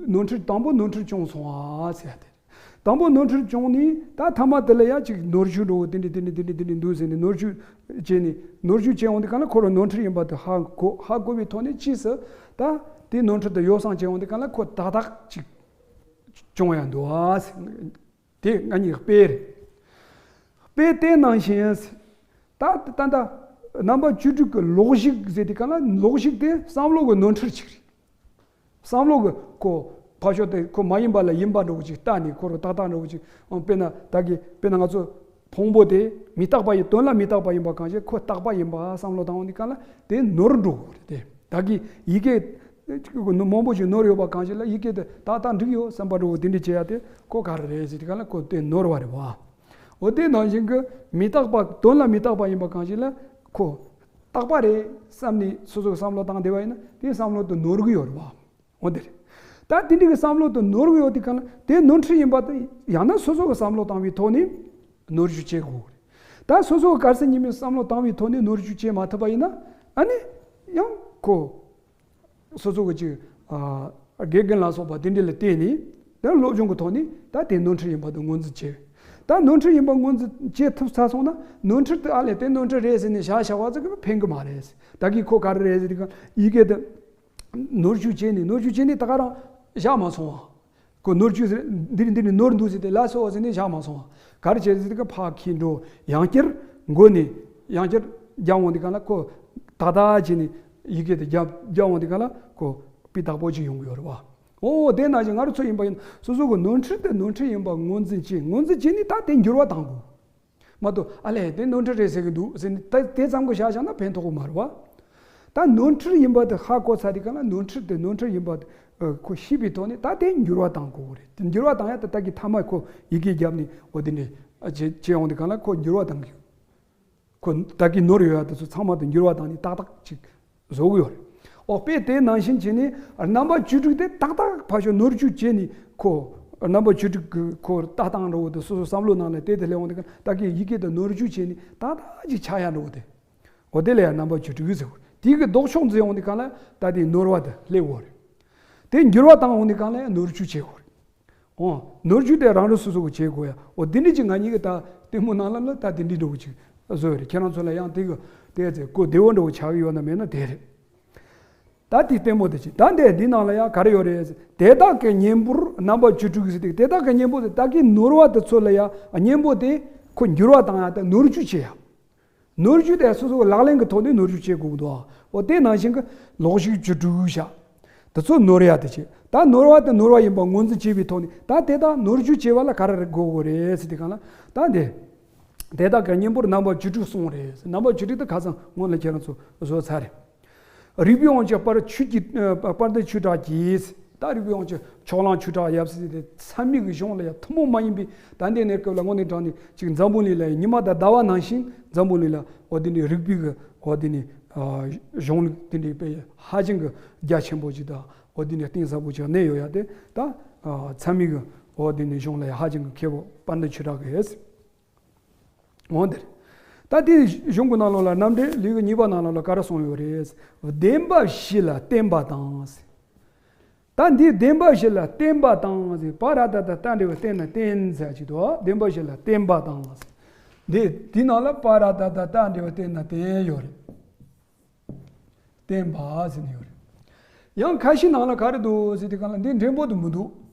ནོར་འཁྲུལ་དང་པོ་ནོར་འཁྲུལ་བྱུང་སོང་ཨ་ཟེར་ཡ་དེ། དང་པོ་ནོར་འཁྲུལ་བྱུང་ནས་ད་ཐ་མ་དེ་ལ་ཡང་ཅིག་ནོར་འཁྲུལ་འགྲོ་བོ་དེ་འདྲ་དེ་འདྲ་དེ་འདྲ་དེ་འདྲ་འདུག་ཟེར་ནས་ནོར་འཁྲུལ་བྱས་ནས་ནོར་འཁྲུལ་བྱས་འོང་དུས་གང་ལ་ཁོ་རང་ནོར་འཁྲུལ་ཡིན་པ་དེ་ཧ་གོ་ཧ་གོ་བའི་ཐོག་ནས་ཕྱིས་སུ་ད་དེ་ནོར་འཁྲུལ་དེ་ཡོ་བསྲང་བྱས་འོང་དུས་གང་ལ་ཁོ་ཏག་ཏག་ཅིག་བྱུང་ཡ་འདུག་ཨ་ཟེར། དེ་ང་གཉིས་དཔེ་རེད། དཔེ་དེ་ནང་བཞིན་ད་ད་ད་རྣམ་པ་བཅུ་དྲུག་གི་ལོག་ཤིག་ཟེར་དུས་གང་ལ་ལོག་ཤིག་དེ་བསམ་བློ་གི་ནོར་འཁྲུལ་ཅིག་རེད། བསམ་བློ་གི་ཁོ་ཕར་ཕྱོགས་དེ་ཁོ་མ་ཡིན་པ་ལ་ཡིན་པ་འདྲ་བོ་ཅིག་ལྟ་ནས་ཁོ་རང་ཏག་ཏག་འདྲ་བོ་ཅིག་ཨང་དཔེར་ན་ད་གི་དཔེར་ན་ང་ཚོ་ཕུང་པོ་དེ་མི་རྟག་པ་ཡིན་དོན་ལ་མི་རྟག་པ་ཡིན་པ་གང་ཞིག་ཁོ་རྟག་པ་ཡིན་པ་བསམ་བློ་བཏང་འོང་དུས་གང་ལ་དེ་ནོར་འགྲོ་གི་རེད། དེ་ད་གི་ཡི་གེ་མང་པོ་ཞིག་ནོར་ཡོད་པ་གང་ཞིག་ལ་ཡི་གེ་དེ་ཏག་ཏག་འགྲིག་ཡོད་བསམ་པ་འདྲ་བོ་དེ་འདྲ་བྱེད་ཡ་དེ་ཁོ་ག་རེ་རེད་ཟེར་དུས་གང་ལ་ཁོ་དེ་ནོར་བ་རེད་བ། འོ་དེ་ནང་བཞིན་གི་མི་རྟག་པ་དོན་ལ་མི་རྟག་པ་ཡིན་པ་གང་ཞིག་ལ་ཁོ་རྟག་པ་རེད་བསམ་ནས་སོ་སོ་གི་བསམ་བློ་བཏང་བསྡད་པ་ཡིན་ན་དེ་བསམ་བློ་དེ་ནོར་གི་ཡོད་རེད་བ། འོ་དེ་རེད། ད་དེ་འདྲ་གི་བསམ་བློ་དེ་ནོར་གི་ཡོད་དེ་གང་ལ་དེ་ནོར་འཁྲུལ་ཡིན་པ་དེ་ཡང་ན་སོ་སོ་གི་བསམ་བློ་བཏང་བའི་ཐོག་ནས་ནོར་འཁྲུལ་བྱེད་དགོས་རེད། ད་སོ་སོ་གི་ག་རེ་ཟེར་ཉིན་མོའི་བསམ་བློ་བཏང་བའི་ཐོག་ནས་ནོར་འཁྲུལ་བྱེད་མ་ཐུབ་པ་ཡིན་ན་ཨ་ནི་ཡང་ཁོ། སོ་སོ་གི་ཅིག་ཨ་དགེ་རྒན་ལ་སོགས་པ་དེ་འདྲ་ལ་བརྟེན་ནས་ད་སློབ་སྦྱོང་གི་ཐོག་ནས་ད་དེ་ནོར་འཁྲུལ་ཡིན་པ་དེ་ངོས་འཛིན་བྱས། ད་ནོར་འཁྲུལ་ཡིན་པ་ངོས་འཛིན་བྱེད་ཐུབ་ཚར་སོང་ན་ནོར་འཁྲུལ་དེ་ཨ་ལས་དེ་ནོར་འཁྲུལ་རེད་ཟེར་ནས་བཞག་བཞག་པ་ཙམ་གྱིས་ཕན་གི་མ་རེད། ད་གི་ཁོ་ག་རེ་རེད་ཟེར་དུས་ཡི་གེ་དེ་ནོར་འཁྲུལ་བྱས་ནས་ནོར་འཁྲུལ་བྱས་ནས་ད་ག་རང་བཞག་མ་སོང་བ། ཁོ་ནོར་བཅུག་ཟེར་འདི་རེད་འདི་རེད་ནོར་འདུག་ཟེར་ཏེ་ལ་སོགས་ཟེར་ནས་བཞག་མ་སོང་བ། ག་རེ་བྱས་ཟེར་ཏེ་ཕར་འཁྱེར་འགྲོ་ཡང་བསྐྱར་མགོ་ནས་ཡང་བསྐྱར་རྒྱག་འོང་དུས་གང་ལ་ཁོ་ཏག་ཏག་བྱས་ནས་ཡི་གེ་དེ་རྒྱབ་རྒྱག་འོང་དུས་གང་ལ་ཁོ་སྤུས་དག་པོ་ཅིག་ཡོང་གི་ཡོད་རེད་བ། ཨོ་དེ་ནང་བཞིན་ང་རང་ཚོ་ཡིན་པ་ཡིན་སོ་སོ་གི་ནོར་འཁྲུལ་དེ་ནོར་འཁྲུལ་ཡིན་པ་ངོས་འཛིན་བྱས་ངོས་འཛིན་བྱས་ནས་ད་དེ་འགྱུར་བ་གཏང་དགོས། མ་གཏོགས་ཨ་ལས་དེ་ནོར་འཁྲུལ་རེད་ཟེར་གི་འདུག་ཟེར་ནས་ད་དེ་ཙམ་གྱིས་བཞག་བཞག་ན་ཕན་ཐོགས་གི་མ་རེད་བ། ད་ནོར་འཁྲུལ་ཡིན་པ་དེ་ཧ་གོ་ཚར་དུས་གང་ལ་ནོར་འཁྲུལ་དེ་ནོར་འཁྲུལ་ཡིན་པ་དེ་ཁོ་ཤེས་པའི་ཐོག་ནས་ད་དེ་འགྱུར་བ་གཏང་དགོས་གི་རེད། དེ་འགྱུར་བ་གཏང་ཡ་དེ་ད་གི་ཐ་མ་ཁོ་ཡི་གེ་བརྒྱབ་ནས་འོ་དེ་འདྲས་བྱེད་བྱེད་ཡོང་དུས་གང་ལ་ཁོ་འགྱུར་བ་གཏང་གི་ཡོད། ཁོ་ད་གི་ནོར་ཡོད་ཡ་དེ་ཚོ་ཚང་མ་དེ་འགྱུར་བ་བཏང་ནས་ཏག་ཏག་ཅིག་བཟོ་གི་ཡོད་རེད། ཨོ་དཔེ་དེ་ནང་བཞིན་བྱས་ནས་རྣམ་པ་བཅུ་དྲུག་དེ་ཏག་ཏག་ཕར་ཕྱོགས་ནོར་བཅུག་བྱས་ནས་ཁོ་རྣམ་པ་བཅུ་དྲུག་གི་ཁོ་ལྟ་སྟངས་འདྲ་བོ་དེ་སོ་སོ་བསམ་བློ་ནང་ལ་དེ་དེ་སླེབས་འོང་དུས་གང་ད་གི་ཡི་གེ་དེ་ནོར་བཅུག་བྱས་ནས་ཏག་ཏག་ཅིག་ཆགས་ཡ་འདྲ་བོ་དེ། འོ་དེ་ལ་ཡང་རྣམ་པ་བཅུ་དྲུག་ཟེར་བ། དེ་གི་ལྡོག་ཕྱོགས་འཛིན་འོང་དུས་གང་ལ་ད་དེ་ནོར་བ་དེ་སླེབས་ཡོད་རེད། དེ་འགྱུར་བ་བཏང་འོང་དུས་གང་ལ་ཡང་ནོར་བཅུག་བྱེད་དགོས་རེད། འོ། ནོར་བཅུག་དེ་རང་རང་སོ་སོ་གི་བྱེད་དགོས་ཡ། འོ་དེ་འདྲ་ཅིག་ང་གཉིས་ཀྱི་ད་ལྟད་མོ་ནང་ལ་ལ་ད་དེ་འདྲ་འདྲ་བོ་ཅིག་བཟོས་རེད། ཁྱེད་རང་ཚོ་ལ་ཡང་དེ་གི་དེ་ཚེ་གོ་བདེ་བོ་འདྲ་བོ་ཆགས་ཀྱི་ཡོད་ན་མེད་ན་དེ་རེད། ད་དེ་ལྟད་མོ་དེ་ཅིག་ད་འདི་འདི་ནང་ལ་ཡང་ག་རེ་ཡོད་རེད། དེ་དག་གི་གཉེན་པོར་རྣམ་པ་བཅུ་དྲུག་ཟེར་ཏེ་དེ་དག་གི་གཉེན་པོ་དེ་ད་གི་ནོར་བ་དེ་ཚོ་ལ་ཡང་གཉེན་པོ་དེ་ཁོ་འགྱུར་བ་བཏང་ཡ་དེ་ནོར་བཅུག་བྱེད་ཡ། ནོར་བཅུག་དེ་སོ་སོ་གི་ལག་ལེན་གྱི་ཐོག་ནས་ནོར་བཅུག་བྱེད་དགོས་ཀྱི་འདུག་འོ་དེ་ནང་བཞིན་གྱི་ལོག་ཤིག་བཅུ་དྲུག་བཞག་དེ་ཚོ་ནོར་ཡ་དེ་བྱེད། ད་ནོར་བ་དེ་ནོར་བ་ཡིན་པ་ངོས་འཛིན་བྱེད་པའི་ཐོག་ནས་ད་དེ་དག་ནོར་བཅུག་བྱེད་པ་ལ་ག་རེ་རེ་དགོས་དགོས་རེད་ཟེར་དུས་གང་ལ་ད་འདི། དེ་དག་གི་གཉེན་པོར་རྣམ་པ་བཅུ་དྲུག་གསུངས་རེད། རྣམ་པ་བཅུ་དྲུག་དེ་ཁ་སང་སྔོན་ལ་ཁྱེད་རང་ཚོ་བཟོས་ཚར་རེད། རིག་པའི་དབང་ཕྱུག་དཔལ་ཆོས་ཀྱི་ཨ་དཔལ་ལྡན་ཆོས་གྲགས་ཀྱིས། ད་རིག་པའི་དབང་ཕྱུག་ཕྱོགས་གླང་ཆོས་གྲགས་ཡབ་སྲས་དེ་ཚད་མའི་གི་གཞུང་ལ་ཡང་ཐུན་མོང་མ་ཡིན་པའི། ད་ལྟའི་གནས་སྐབས་ལ་དངོས་གནས་དྲང་གནས་ཅིག་འཛམ་བུ་གླིང་ལ་ཉི་མ་དང་ཟླ་བ་ནང་བཞིན་འཛམ་བུ་གླིང་ལ་འོ་དེ་ནས་རིག་པའི་གི་འོ་དེ་ནས་ཨ་གཞུང་ལུགས་དེ་འདྲའི་དཔེ་ཧ་ཅང་གི་རྒྱ་ཆེན་པོ་ཅིག་དང་། འོ་དེ་ནས་གཏིང་ཟབ་པོ་ཅིག་གནས་ཡོད་ཡ་དེ། ད་ཨ་ཚད་མའི་གི་འོ་དེ་ནས་གཞུང་ལ་ཡང་ཧ་ཅང་གི་མཁས་པོ་དཔལ་ལྡན་ཆོས་གྲགས་ཀྱིས། འོ་དེ་རེད། ད་དེ་གཞུང་གི་ནང་ལོགས་ལ་རྣམ་འགྲེལ་ལེའུ་གཉིས་པ་ནང་ལོགས་ལ་ག་རེ་གསུངས་ཡོད་རེད། བདེན་པ་བཞི་ལ་བརྟེན་པ་དང་། ད་འདི་བདེན་པ་བཞི་ལ་བརྟེན་པ་དང་ཟེར། པ་ར་ད་ད་རྟ་འབྲེལ་བ་བརྟེན་ན་བརྟེན་ཟེར་གྱི་འདུག་བདེན་པ་བཞི་ལ་བརྟེན་པ་དང་ཟེར། འདི་འདི་ནང་ལ་པ་ར་ད་ད་རྟ་འབྲེལ་བ་བརྟེན་ན་བརྟེན་ཡོད་རེད། བརྟེན་པ་ཟེར་ནས་ཡོད་རེད། ཡང་ཁ་ཤས་ནང་ལ་ག་རེ་འདུག་ཟེར་དུས་གང་ལ་འདི་འགྲེང་པོ་དེ་མི་འདུག་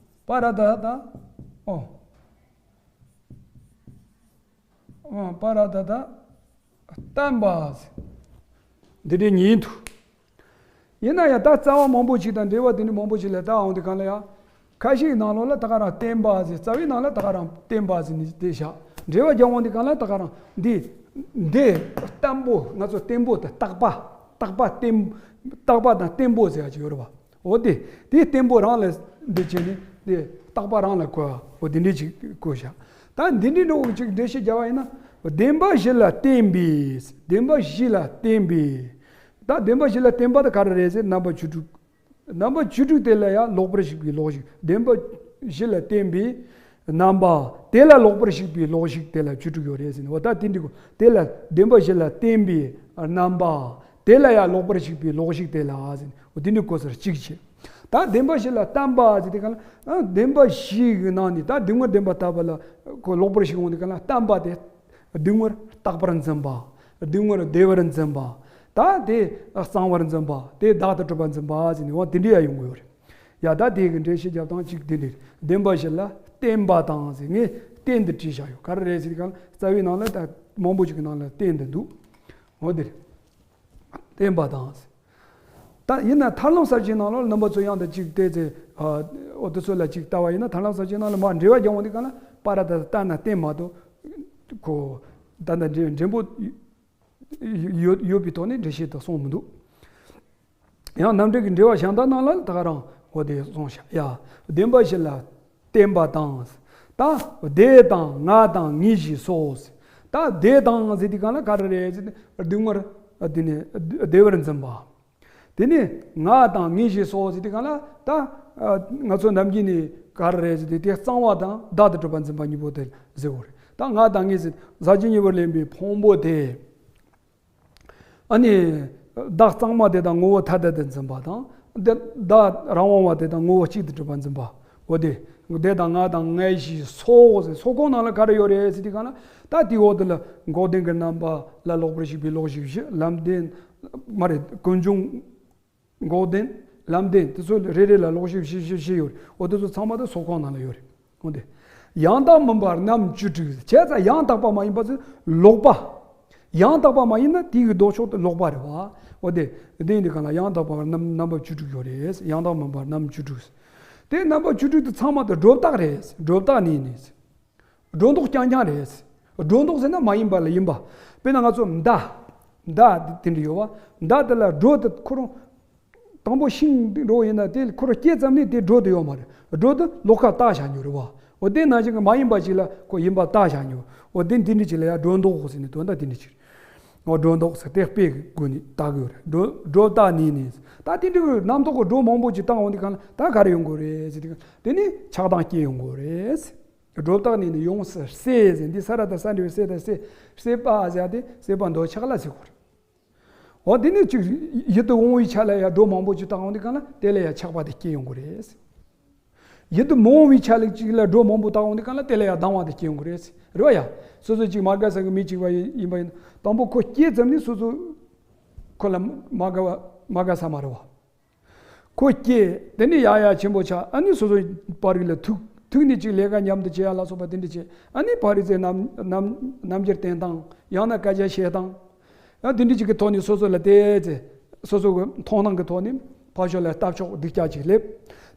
པ་ར་ད་ད་ཨོ། པ་ར་ད་ད་བརྟེན་པ་ཟེར། འདི་འདྲའི་ཉིད་དུ། ཡིན་ན་ཡང་ད་རྩ་བ་མང་པོ་ཞིག་དང་འགྲེལ་བ་དེ་འདྲའི་མང་པོ་ཞིག་ལ་ལྟ་འོང་དུས་གང་ལ་ཡང་། ཁ་ཤས་ཀྱི་ནང་ལོགས་ལ་ད་ག་རང་བརྟེན་པ་ཟེར། རྩ་བའི་ནང་ལ་ད་ག་རང་བརྟེན་པ་ཟེར་ནས་དེ་བཞག་འགྲེལ་བ་རྒྱག་འོང་དུས་གང་ལ་ད་ག་རང་འདི། འདི་བརྟེན་པོ། ང་ཚོ་བརྟེན་པོ་དང་རྟག་པ། རྟག་པ་བརྟེན། རྟག་པ་དང་བརྟེན་པོ་ཟེར་ཡ་ཅིག་ཡོད་རེད་བ། འོ་དེ། དེ་བརྟེན་པོ་རང་ལ་འདི་བྱས་ནས་དེ་རྟག་པ་རང་ལ་གོ་བ། འོ་དེ་འདྲའི་ཅིག་གོ་བཞག་ད་འདི་འདྲའི་འགྲོ་ཅིག་འགྲེལ་བཤད་རྒྱག་པ་ཡིན་ན། བདེན་པ་བཞི་ལ་བརྟེན་པའི། བདེན་པ་བཞི་ལ་བརྟེན་པའི། ད་བདེན་པ་བཞི་ལ་བརྟེན་པ་དེ་ག་རེ་རེད་ཟེར། རྣམ་པ་བཅུ་དྲུག་རྣམ་པ་བཅུ་དྲུག་དེ་ལ་ཡང་ལོག་པར་ཞུགས་པའི་ལོག་ཞུགས། བདེན་པ་བཞི་ལ་བརྟེན་པའི་རྣམ་པ་དེ་ལ་ལོག་པར་ཞུགས་པའི་ལོག་ཞུགས་དེ་ལ་བཅུ་དྲུག་ཡོད་རེད་ཟེར་ནས། འོ་ད་དེ་འདྲ་གོ། དེ་ལ་བདེན་པ་བཞི་ལ་བརྟེན་པའི་རྣམ་པ་དེ་ལ་ཡང་ལོག་པར་ཞུགས་པའི་ལོག་ཞུགས་དེ་ལ་ཟེར་ནས། འོ་དེ་འདྲ་གོ་སར་གཅིག་བྱས། ད་བདེན་པ་བཞི་ལ་བརྟེན་པ་ཟེར་དུས་གང་ལ། བདེན་པ་བཞི་གི་ནང་ནས་ད་སྡུག་བསྔལ་བདེན་པར་ལྟ་བ་ལ་གོ་ལོག་པར་ཞུགས་འོང་དུས་གང་ལ། བརྟེན་པ་དེ། སྡུག་བསྔལ་རྟག་པར་འཛིན་པ། སྡུག་བསྔལ་བདེ་བར་འཛིན་པ། ད་དེ་གཙང་བར་འཛིན་པ། དེ་བདག་ཏུ་གྲུབ་པར་འཛིན་པ་ཟེར་ནས། འོ་དེ་འདྲ་ཡང་ཡོང་གི་ཡོད་རེད། ཡ་ད་དེ་གི་འགྲེལ་བཤད་རྒྱབ་སྟངས་གཅིག་དེ་འདྲ་རེད། བདེན་པ་བཞི་ལ་བརྟེན་པ་དང་ཟེར། ངས་བརྟེན་དུ་བྲིས་བཞག་ཡོད། ག་རེ་རེད་ཟེར་དུས་གང་ལ། རྩ་བའི་ནང་ལ་ད་མང་པོ་ཞིག་གི་ནང་ལ་བརྟེན་དུ་འདུག་འོ་དེ་རེད། བརྟེན་པ་དང་ཟེར། ད་ཡིན་ན་ཐར་ལམ་གསལ་བྱེད་ནང་ལོགས་རྣམ་པ་ཚོ་དབྱངས་དང་གཅིག་བལྟས་ཚེ། ཨ་འོ་དེ་ཚོ་ལ་གཅིག་ལྟ་བ་ཡིན་ན། ཐར་ལམ་གསལ་བྱེད་ནང་ལ་མར་འགྲེལ་བ་རྒྱག་འོང་དུས་གང་ལ། པ་ར་ད་ད་རྟ་ན་བརྟེན་མ་གཏོགས། ཁོ་ད་ལྟ་འགྲེལ་འགྲེང་པོ་ཡོད་ཡོད་པའི་ཐོག་ནས་འགྲེལ་བཤད་དུ་སོང་མི་འདུག་ཡང་རྣམ་འགྲེལ་གྱི་འགྲེལ་བ་བྱང་ཐང་ནང་ལ་ད་ག་རང་འོ་དེ་སོང་ཤག་ཡ། བདེན་པ་བཞི་ལ་བརྟེན་པ་དང་། ད་བདེ་དང་ངའི་དང་ངའི་ཞེས་སོགས། ད་བདེ་དང་ཟེར་དུས་གང་ལ་ག་རེ་རེད་ཟེར་ན། སྡུག་བསྔལ་དེ་ནི་བདེ་བར་འཛིན་པ། དེ་ནས་ང་དང་ངའི་ཞེས་སོགས་ཟེར་དུས་གང་ལ། ད་ང་ཚོ་ནམ་རྒྱུན་ནས་ག་རེ་རེད་ཟེར་དུས། དེ་གཙང་བ་དང་བདག་ཏུ་གྲུབ་པར་འཛིན་པ་གཉིས་པོ་དེ་ཟེར་བ་རེད། ད་ང་དང་ངའི་ཟེར། ཟག་བཅས་གཉིས་པོར་ལེན་པའི་ཕུང་པོ་དེ། ཨ་ནི་བདག་གཙང་མ་དེ་དང་ངོ་བོ་ཐ་དད་དུ་འཛིན་པ་དང་། དེ་བདག་རང་དབང་བ་དེ་དང་ངོ་བོ་གཅིག་ཏུ་གྲུབ་པར་འཛིན་པ། འོ་དེ། དེ་དང་ང་དང་ངའི་ཞེས་སོགས་ཟེར། སོགས་ཁོངས་ནང་ལ་ག་རེ་ཡོད་རེད་ཟེར་དུས་གང་ལ། ད་དེའི་འོག་དེ་ལ་འགོག་བདེན་གྱི་རྣམ་པ་ལ་ལོག་པར་ཞུགས་པའི་ལོག་ཞུགས་བཞི། ལམ་བདེན་མ་རེད། ཀུན་འབྱུང་འགོག་བདེན། ལམ་བདེན། དེ་ཚོ་རེ་རེ་ལ་ལོག་ཞུགས་བཞི་བཞི་བཞི་ཡོད་རེད། འོ་དེ་ཚོ་ཚང་མ་ད་སོགས་ཁོངས་ནང་ལ་ཡོད་རེད། འོ་དེ། ཡང་དག་མིན་པ་རྣམ་བཅུ་དྲུག་བྱས་ཙང་ཡང་དག་པ་མ་ཡིན་པ་ཚོ་ལོག་པ། ཡང་དག་པ་མ་ཡིན་ན་དེ་གི་ལྡོག་ཕྱོགས་དེ་ལོག་པ་རེད་བ། འོ་དེ། དེ་ཡིན་དུས་གང་ལ་ཡང་དག་པ་རྣམ་རྣམ་པ་བཅུ་དྲུག་ཡོད་རེད། ཡང་དག་མིན་པ་རྣམ་བཅུ་དྲུག་དེ་རྣམ་པ་བཅུ་དྲུག་དེ་ཚང་མ་དེ་སྒྲོ་བཏགས་རེད། སྒྲོ་བཏགས་ནས་ནས། སྒྲོ་འདོགས་རྐྱང་རྐྱང་རེད། སྒྲོ་འདོགས་ཟེར་ན་མ་ཡིན་པ་ལ་ཡིན་པ། དཔེར་ན་ང་ཚོ་མདའ། མདའ་དེ་འདྲ་ཡོད་བ། མདའ་དེ་ལ་སྒྲོ་དེ་ཁོ་རང་དང་པོ་ཤིང་འགྲོ་ཡིན་ན། དེ་ཁོ་རང་སྐྱེས་ཙམ་ནས་དེ་སྒྲོ་དེ་ཡོད་མ་རེད། སྒྲོ་དེ་ལོགས་ཀ་བཏགས་བཞག་ཉོ་རེད་བ། འོ་དེ་ནང་བཞིན་གྱི་མ་ཡིན་པ་ཅིག་ལ་ཁོ་ཡིན་པ་བཏགས་བཞག་ཉོ། འོ་དེ་འདི་འདྲ་ཅིག་ལ་ཡང་སྒྲོ་འདོགས་ཟེར་ནས་དོན་དག་དེ་འདྲ་ཅིག་འོ་སྒྲོ་འདོགས་ཟེར་དེ་དཔེ་གི་སྒོ་ནས་བཏགས་ཀྱི་ཡོད་རེད། སྒྲོ་སྒྲོ་བཏགས་ནས་ནས། ད་དེ་འདྲ་གི་རྣམ་རྟོག་གི་སྒྲོ་མང་པོ་ཅིག་བཏང་འོང་དུས་གང་ལ་ད་ག་རེ་ཡོང་དགོས་རེད་ཟེར་དུས། དེ་ནི་ཆགས་སྡང་སྐྱེ་ཡོང་དགོས་རེད། སྒྲོ་བཏགས་ནས་ནི་ཡོངས་སུ་སྲེད་ཟེར། འདི་ས་ར་བཏགས་སྲ་འགྲེང་བུའི་སྲེ་དང་སྲེད། སྲེད་པ་ཟེར་ཏེ་སྲེད་པ་འདོད་ཆགས་ལ་ཟེར་གོ་རེད། འོ་དེ་ནི་ཅིག་ཡིད་དུ་འོང་བའི་ཆ་ལ་ཡང་སྒྲོ་མང་པོ་ཅིག་བཏགས་འོང་དུས་གང་ལ་དེ་ལ་ཡང་ཆགས་པ་དེ་སྐྱེ་ཡོང་གི་རེད། ཡིད་དུ་མི་འོང་བའི་ཆ་ལ་ཅིག་ལ་སྒྲོ་མང་པོ་བཏགས་འོང་དུས་གང་ལ་དེ་ལ་ཡང་སྡང་བ་དེ་སྐྱེ་ཡོང་གི་རེད། རེད་བ་ཡ། སོ་སོ་ཅིག་མ་དགའ་ས་གི་མི་གཅིག་པ་ཡིན་པ་ཡིན་ན། དང་པོ་ཁོ་སྐྱེས་ཙམ་ནས་སོ་སོ་ཁོ་ལ་མ་དགའ་བ་མ་དགའ་ས་མ་རེད་བ། ཁོ་སྐྱེས། དེ་ནས་ཡག་ཡག་ཆེན་པོ་ཆགས། ཨ་ནི་སོ་སོ་ཕ་རི་ལ་ཐུག་ཐུག་ནས་ཅིག་ལས་ཀ་མཉམ་དུ་བྱེད་ཡ་ལ་སོགས་པ་དེ་འདྲ་བྱེད། ཨ་ནི་ཕ་རི་ཚོའི་རྣམ་རྣམ་རྣམ་འགྱུར་བསྟན་སྟངས། ཡང་ན་སྐད་ཆ་བཤད་སྟངས། ཡང་དེ་འདྲ་ཅིག་གི་ཐོག་ནས་སོ་སོ་ལ་དེ་ཚེ་སོ་སོ་གི་མཐོང་སྣང་གི་ཐོག་ནས་ཕར་ཕྱོགས་ལ་ལྟ་ཕྱོགས་སྡུག་ཅག་ཅིག་སླེབས།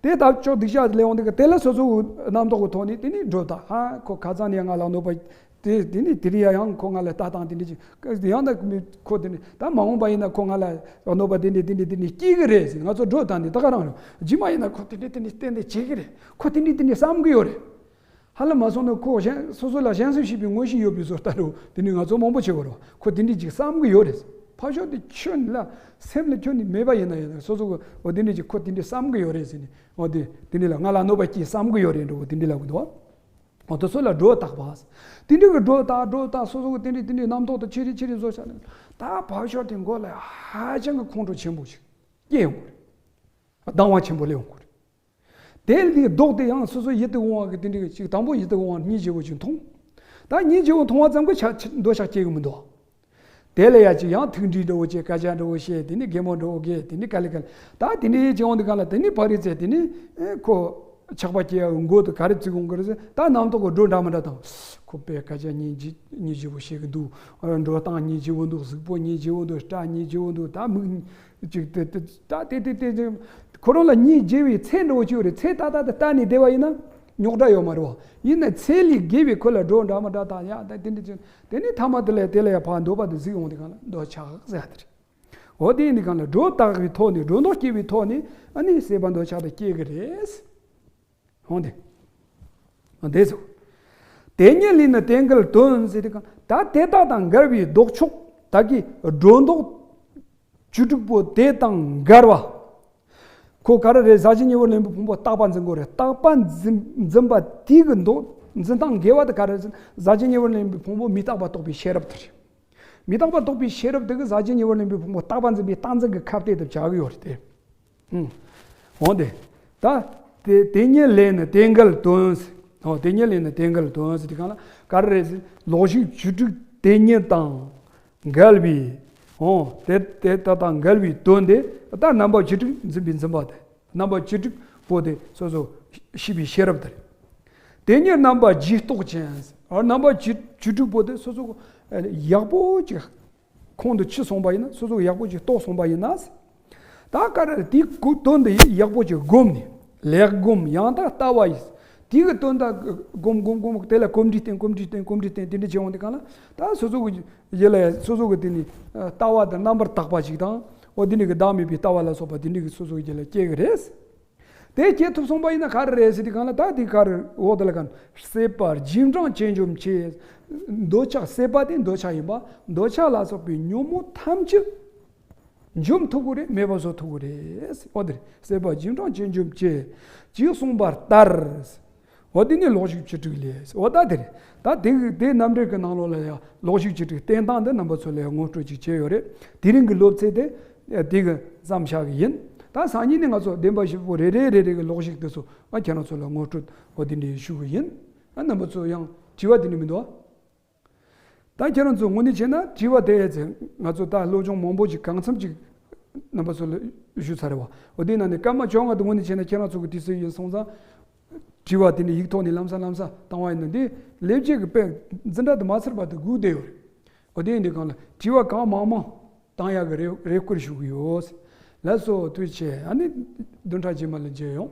དེ་ལྟ་ཕྱོགས་སྡུག་ཅག་སླེབས་འོང་དུས་དེ་ལ་སོ་སོ་གི་རྣམ་རྟོག་གི་ཐོག་ནས་དེ་ནས་སྒྲོ་བཏགས། ཧ་ཁོ་ཁ་སང་ནས་ང་ལ་གནོད་པ་ དེ་དེ་ནི་དེ་རིང་ཡང་ཁོ་ང་ལ་ལྟ་སྟངས་དེ་འདྲ་ཅིག་ཡང་ན་ཁོ་དེ་ནི་ད་མ་འོངས་པ་ཡིན་ན་ཁོ་ང་ལ་གནོད་པ་དེ་འདྲ་དེ་འདྲ་དེ་འདྲ་སྐྱེལ་གི་རེད་ཟེར། ང་ཚོ་སྒྲོ་བཏགས་ནས་ད་ག་རང་རེད། རྗེས་མ་ཡིན་ན་ཁོ་དེ་འདྲ་དེ་འདྲ་བསྟན་ཏེ་བྱེད་གི་རེད། ཁོ་དེ་འདྲ་དེ་འདྲ་བསམ་གི་ཡོད་རེད། ཧ་ལམ་མ་སོང་ན་ཁོ་གཞན་སོ་སོ་ལ་གཞན་སེམས་ཤེས་པའི་མངོན་ཤེས་ཡོད་པའི་བཟོ་ལྟ་འདྲ་བོ་དེ་ནི་ང་ཚོ་མང་པོ་བྱེད་དགོས་རེད། ཁོ་དེ་འདྲ་ཅིག་བསམ་གི་ཡོད་རེད། ཕར་ཕྱོགས་དེ་ཁྱོན་ལ་སེམས་ལ་ཁྱོན་ནས་མེད་པ་ཡིན་ན་ཡང་སོ་སོ་གི་འོ་དེ་འདྲ་ཅིག་ཁོ་དེ་འདྲ་བསམ་གི་ཡོད་རེད་ཟེར་ནས། འོ་དེ་དེ་འདྲ་ལ་ང་ལ་གནོད་པ་སྐྱེལ་བསམ་གི་ཡོད་རེད་འདྲ་བོ་དེ་འདྲ་ལབ་གི་འདུག་འོ་དེ་ཚོ་ལ་སྒྲོ་བཏགས་པ། དེ་འདྲ་གི་སྒྲོ་བཏགས་སྒྲོ་བཏགས་སོ་སོ་གི་དེ་འདྲ་དེ་འདྲའི་རྣམ་རྟོག་དང་ཆེ་རེ་ཆེ་རེ་བཟོ་བྱ་ནས་ད་ཕར་ཕྱོགས་དེ་མགོ་ལ་ཧ་ཅང་གི་ཁོང་ཁྲོ་ཆེན་པོ་ཞིག་སྐྱེ་ཡོང་གི་རེད། སྡང་བ་ཆེན་པོ་སླེབས་ཡོང་གི་རེད། དེ་ལས་ལྡོག་སྟེ་ཡང་སོ་སོ་ཡིད་དུ་འོང་བ་གི་དེ་འདྲ་གི་ཅིག་དང་པོ་ཡིད་དུ་འོང་བ་སྙིང་རྗེ་བོ་ཅིག་མཐོང་། ད་སྙིང་རྗེ་བོ་མཐོང་བ་ཙམ་གྱིས་ཆ་འདོད་ཆགས་སྐྱེ་གི་མི་འདུག་དེ་ལ་ཡ་ཅིག་ཡང་ཐུགས་འདྲིས་འདྲ་བོ་བྱས། སྐད་ཆ་འདྲ་བོ་བཤད། དེ་ནི་གད་མོ་འདྲ་བོ་བགད། དེ་ནི་ག་ལེ་ག་ལེ། ད་དེ་འདྲའི་བྱེད་ཡོང་དུས་སྒང་ལ་དེ་ནི་ཕར་རི་ཚེ་དེ་ནི་ཨེ་ཁོ་ཆགས་པ་སྐྱེ་ཡག་མགོ་དུ་ག་རེ་བཙུགས་ཡོང་གི་རེད་ཟེར། ད་རྣམ་རྟོག་གི་སྒྲོ་འདྲ་མི་འདྲ་དང་། ཁོ་དཔེ་སྐད་ཆ་སྙིང་རྗེ་སྙིང་རྗེ་བོ་བཤད་གི་འདུག་འགྲོ་སྟངས་སྙིང་རྗེ་བོ་འདུག་གཟུགས་པོ་སྙིང་རྗེ་བོ་འདུག་སྐྲ་སྙིང་རྗེ་བོ་འདུག་ད་མིག་ཅིག་དེ་དེ་ད་དེ་དེ་དེ་དེ་ཁོ་རང་ལ་སྙིང་རྗེ་བའི་ཚད་འདྲ་བོ་ཅིག་ཡོད་རེད། ཚད་ཏག་ཏག་དེ་ལྟ་ནས་བསྡད་པ་ཡིན་ན་རྙོག་དྲ་ཡོད་མ་རེད་བ། ཡིན་ན་ཚད་ལས་བརྒལ་བའི་ཁོ་ལ་སྒྲོ་འདྲ་མི་འདྲ་དང་ཡ་ད་དེ་འདྲ་ཅིག་དེ་ནས་ཐ་མ་དེ་ལ་དེ་ལ་ཡ་ཕར་འདོད་པ་དེ་གཟིགས་ཡོང་དུས་སྒང་ལ་འདོད་ཆགས་ཟེར་ཡ་དེ་རེད། འོ་དེ་ཡིན་དུས་སྒང་ལ་སྒྲོ་བཏགས་པའི་ཐོག་ནས་སྒྲོ་འདོགས་སྐྱེ་བའི་ཐོག་ནས་ཨ་ནི་སྲེད་པ་འདོད་ཆགས་དེ་སྐྱེ་གི་རེད། འོང་དེ། འོ་དེ་ཚོ། དེ་ཉིད་ལས་ནི་དེ་འགལ་དོན་ཟེར་དུས་སྒང་ད་དེ་དག་དང་འགལ་བའི་ལྡོག་ཕྱོགས་དག་གི་སྒྲོ་འདོགས་བཅུ་དྲུག་པོ་དེ་དང་འགལ་བ། ཁོ་ག་རེ་རེད། ཟག་བཅས་ཉེ་བར་ལེན་པའི་ཕུང་པོ་རྟག་པ་འཛིན་དགོས་རེད། རྟག་པ་འཛིན་འཛིན་པ་དེ་གི་འདོད་འཛིན་སྟངས་འགལ་བ་དེ་ག་རེ་རེད། ཟག་བཅས་ཉེ་བར་ལེན་པའི་ཕུང་པོ་མི་རྟག་པ་རྟོགས་པའི་ཤེས་རབ་དེ་རེད། མི་རྟག་པ་རྟོགས་པའི་ཤེས་རབ་དེ་གིས་ཟག་བཅས་ཉེ་བར་ལེན་པའི་ཕུང་པོ་རྟག་པ་འཛིན་པའི་རྟག་འཛིན་གྱི་ཁ་གཏད་དུ་བྱ་གི་ཡོད་རེད་དེ། ཨུམ། འོང་དེ། ད། དེ་དེ་ཉིད་ལས་ནི་དེ་འགལ་དོན། འོ་དེ་ཉིད་ལས་ནི་དེ་འགལ་དོན་ཟེར་དུས་སྒང་ལ་ག་རེ་རེད་ཟེར། ལོག་ཞུགས་བཅུ་དྲུག་དེ་ཉིད་དང་འགལ་བའི། འོ་དེ་དེ་ད་དང་འགལ་བའི་དོན་དེ་ད་རྣམ་པ་བཅུ་དྲུག་འཛིན་པའི་འཛིན་པ་དེ། རྣམ་པ་བཅུ་དྲུག་པོ་དེ་སོ་སོ་ཤེས་པའི་ཤེས་རབ་དེ་རེད། དེ་ཉིད་རྣམ་པ་རྗེས་རྟོག་ཅན། རྣམ་པ་བཅུ་བཅུ་དྲུག་པོ་དེ་སོ་སོ་ཡག་པོ་ཅིག་ཁོང་དུ་ཆུད་སོང་བ་ཡིན་ན། སོ་སོ་ཡག་པོ་ཅིག་རྟོགས་སོང་བ་ཡིན་ན། ད་ག་རེ་དེའི་གོ་དོན་དེ་ཡག་པོ་ཅིག་བསྒོམས་ནས་ལེགས་བསྒོམ་ཡང་དག་ལྟ་བ་ཡིས། དེ་གི་དོན་དག་བསྒོམ་བསྒོམ་བསྒོམ་དེ་ལ་གོམས་འདྲིས་བསྟེན། གོམས་འདྲིས་བསྟེན། གོམས་འདྲིས་བསྟེན། དེ་འདྲ་བྱེད་འོང་དུས་སྒང་ལ་ད་སོ་སོ་གི་ཡིད་ལ་སོ་སོ་གི་དེ་ནི་ལྟ་བ་དང་རྣམ་པར་དག་པ་ཞིག་དང་། འོ་དེ་ནི་གི་བདག་མེད་པའི་ལྟ་བ་ལ་སོགས་པ་དེ་འདྲ་གི་སོ་སོ་གི་ཡིད་ལ་སྐྱེ་གི་རེད། དེ་སྐྱེ་ཐུབ་སོང་བ་ཡིན་ན་ག་རེ་རེད་ཟེར་དུས་སྒང་ལ། ད་དེ་ག་རེ་འོ་དེ་ལ་ག་སྲེད་པ་རྗེས་འབྲང་ཅན་འཇོམས་བྱེད། འདོད་ཆགས་སྲེད་པ་དེ་འདོད་ཆགས་ཡིན་པ། འདོད་ཆགས་ལ་སོགས་པའི་ཉོན་མོངས་ཐམས་ཅད་འཇོམས་ཐུབ་ཀྱི་རེད། མེད་པ་བཟོ་ཐུབ་ཀྱི་རེད། འོ་དེ་རེད། སྲེད་པ་རྗེས་འབྲང་ཅན་འཇོམས་བྱེད། ཅེས་གསུངས་པ་ལྟར། འོ་དེ་ནི་ལོག་ཞུགས་བཅུ་དྲུག་ལས། འོ་ད་དེ་རེད། ད་དེ་དེ་རྣམ་འགྲེལ་གྱི་ནང་ལོགས་ལ་ཡང་ལོག་ཞུགས་བཅུ་དྲུག་བསྟན་སྟངས་འདི་རྣམ་པ་ཚོ་ལ་ཡང་ངོ་སྤྲོད་ཅིག་བྱས་ཡོད་རེད། དེ་རིང་གི་སློབ་ཚན་དེ་དེ་གི་ཙམ་བཞག་གི་ཡིན། ད་སང་ཉིན་ནས་ང་ཚོ་བདེན་པ་བཞི་པོ་རེ་རེ་རེ་རེ་གི་ལོག་ཞུགས་དེ་ཚོ་ང་ཁྱེད་རང་ཚོ་ལ་ངོ་སྤྲོད་འོ་དེ་འདྲ་ཞུ་གི་ཡིན། ཨ་རྣམ་པ་ཚོ་ཡང་དྲི་བ་དེ་འདྲ་མི་འདུག་ཨ། ད་ཁྱེད་རང་ཚོ་དངོས་གནས་བྱས་ན་དྲི་བ་དེ་ཡས་ཚེ་ང་ཚོ་ད་སློབ་སྦྱོང་མང་པོ་ཅིག་གང་འཚམ་ཅིག་རྣམ་པ་ཚོ་ལ་ཞུས་ཚར་རེད་བ། འོ་དེ་ནང་ནས་སྐར་མ་བཅོ་ལྔ་དེ་དངོས་གནས་བྱས་ན་ཁྱེད་རང་ཚོ་གི་དུས་ཚོད་ཡིན་སོང་ཙང་། དྲི་བ་དེ་འདྲ་ཡིག་ཐོག་ནས་ལམ་སང་ལམ་སང་བཏང་བ་ཡིན་ན། འདི་ལེབ་རྒྱས་ཀྱི་དཔེ་འཛིན་གྲྭ་དུ་མ་ཚར་བར་དུ་སྒུག་བསྡད་ཡོད་རེད། འོ་དེ་ཡིན་དུས་སྒང་ལ་དྲི་བ་གང་མང་མང་བཏང་ཡག་གི་རེ་རེ་སྐུལ་ཞུ་གི་ཡོད། ལགས་སོ། ཐུགས་རྗེ་ཆེ། ཨ་ནི་བདུན་ཕྲག་རྗེས་མ་ལ་མཇལ་ཡོང་།